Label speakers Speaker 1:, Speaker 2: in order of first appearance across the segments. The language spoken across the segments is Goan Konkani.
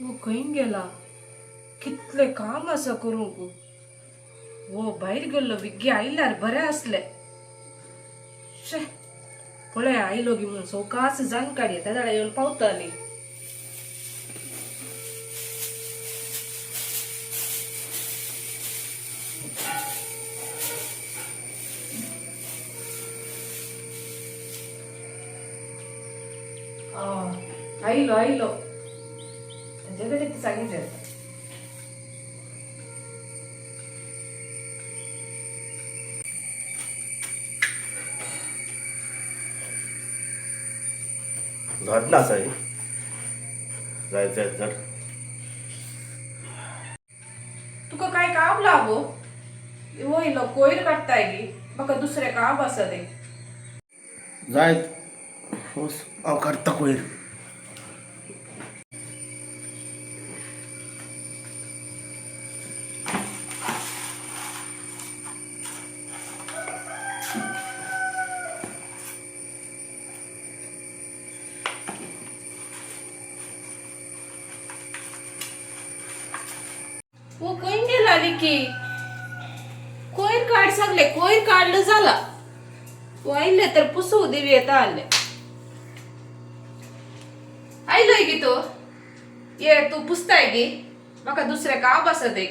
Speaker 1: वो खंय गेला? कितलें काम आसा करूंक. वो भायर गेल्लो विग्गे आयल्यार बरें आसलें. शे, पळय आयलो गी म्हणून सवकास जाण काडये त्या जाल्यार येवन पावताली. आयलो आयलो, ताजे कडेन सांगितलें आतां.
Speaker 2: झाड ना आसा जायत जायत झाड.
Speaker 1: तुका काय काम लागो? वयलो कोयर काडटाय गी, म्हाका दुसरें काम आसा तें.
Speaker 2: जायत हांव काडटा कोयर.
Speaker 1: वो खंय गेला लिकी? कोयर काड सगले, कोयर काडलं जाला. आयले तर पुसू दिवी येता आले. आयलोय गी तूं? ये तूं पुसताय गी, म्हाका दुसरें काम आसा तें.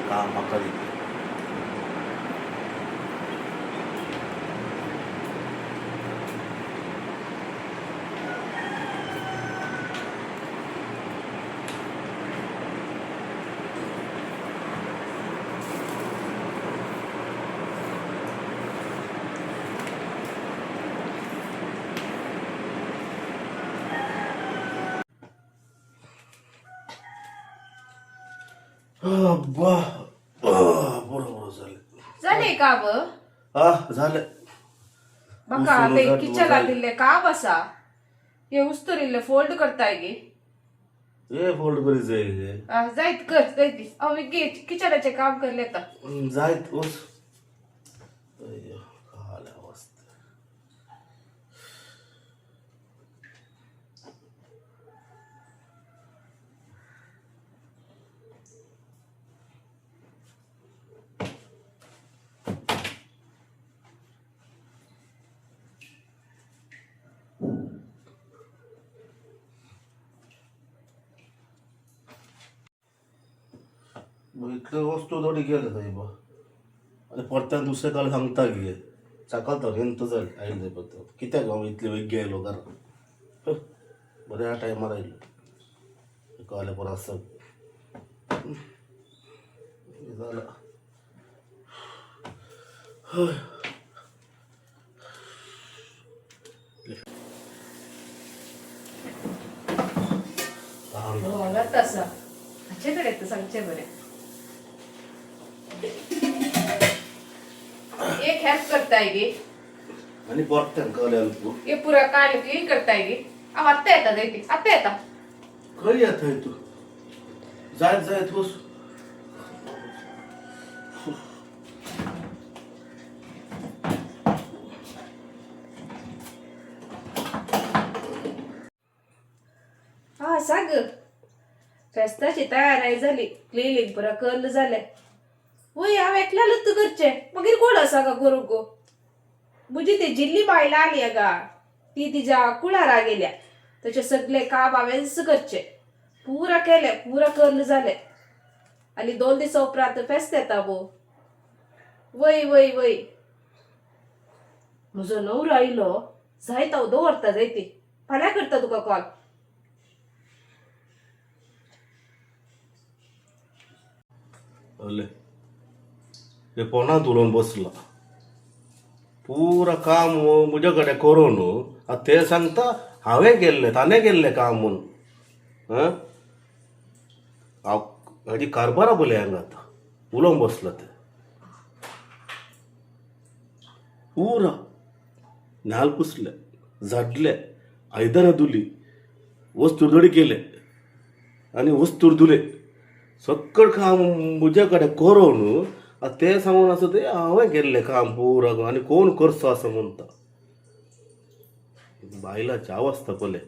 Speaker 2: काम म्हाका दी. अब्बा, बरोबर झालं.
Speaker 1: जालें काम?
Speaker 2: हा, झालं.
Speaker 1: म्हाका
Speaker 2: उसून
Speaker 1: ते
Speaker 2: झालं,
Speaker 1: किचनात
Speaker 2: झालं.
Speaker 1: इल्लें काम आसा. हे उस्तूर इल्लें फोल्ड करताय गी.
Speaker 2: हे फोल्ड करीत जाय हे.
Speaker 1: जायत कर, जायत. हांव गे किचनाचें काम करलें आतां.
Speaker 2: जायत उस. अय्यो, काल अवस्था. मग इतल्यो वस्तू थोडी केले थंय बा. आनी परत्यान दुसरें काल सांगता गे चाकलता हेंत जालें आयले परत. कित्याक हांव इतले वेगळी आयलो घरा? बऱ्या टायमार आयलो, कळ्ळें परत सग जालां. हय.
Speaker 1: हो, हांगाच आसा. हाचे कडेन सांगचें बरें. एक हेल्प करताय गी.
Speaker 2: आनी परत्यान कळ्ळें तूं.
Speaker 1: हे पुरा काड क्लीन करताय गी. हांव आत्तां येता जायती, आत्तां येता.
Speaker 2: खंय येताय तूं? जायत जायत वच.
Speaker 1: हा सांग, फेस्ताची तयारी जाली, क्लिनींग पुरा करल जालें. वय, हांव एकल्यालूच करचें, मागीर कोण आसा गा करूंक? म्हजी ती जिल्ली बायल आली गा, ती तिज्या कुळारा गेल्या. तशें सगलें काम हांवेंच करचें. पुरा केलें, पुरा करल जालें. आनी 2 दिसां उपरांत फेस्त येता गो. वय वय वय, म्हजो न्हवरो आयलो जायत, हांव दवरता जायती. फाल्यां करता तुका कॉल.
Speaker 2: अले, हे फोनांत उलोवन बसला. पुरा काम म्हज्या कडेन करून आतां ते सांगता हांवें केल्लें, ताणें केल्लें काम म्हणून. आं, हांव हाजी कारबारा पळय हांगा आतां उलोवंक बसला ते. पुरा नाल पुसले, झाडले, आयदनां धुली, वस्तूर धडी केले आनी वस्तूर धुले. सगळें काम म्हज्या कडेन करून आतां तें सांगून आसा तें हांवें केल्लें काम पुरा आनी कोण करचो आसा म्हणटा. बायला 4 वाजता पळय.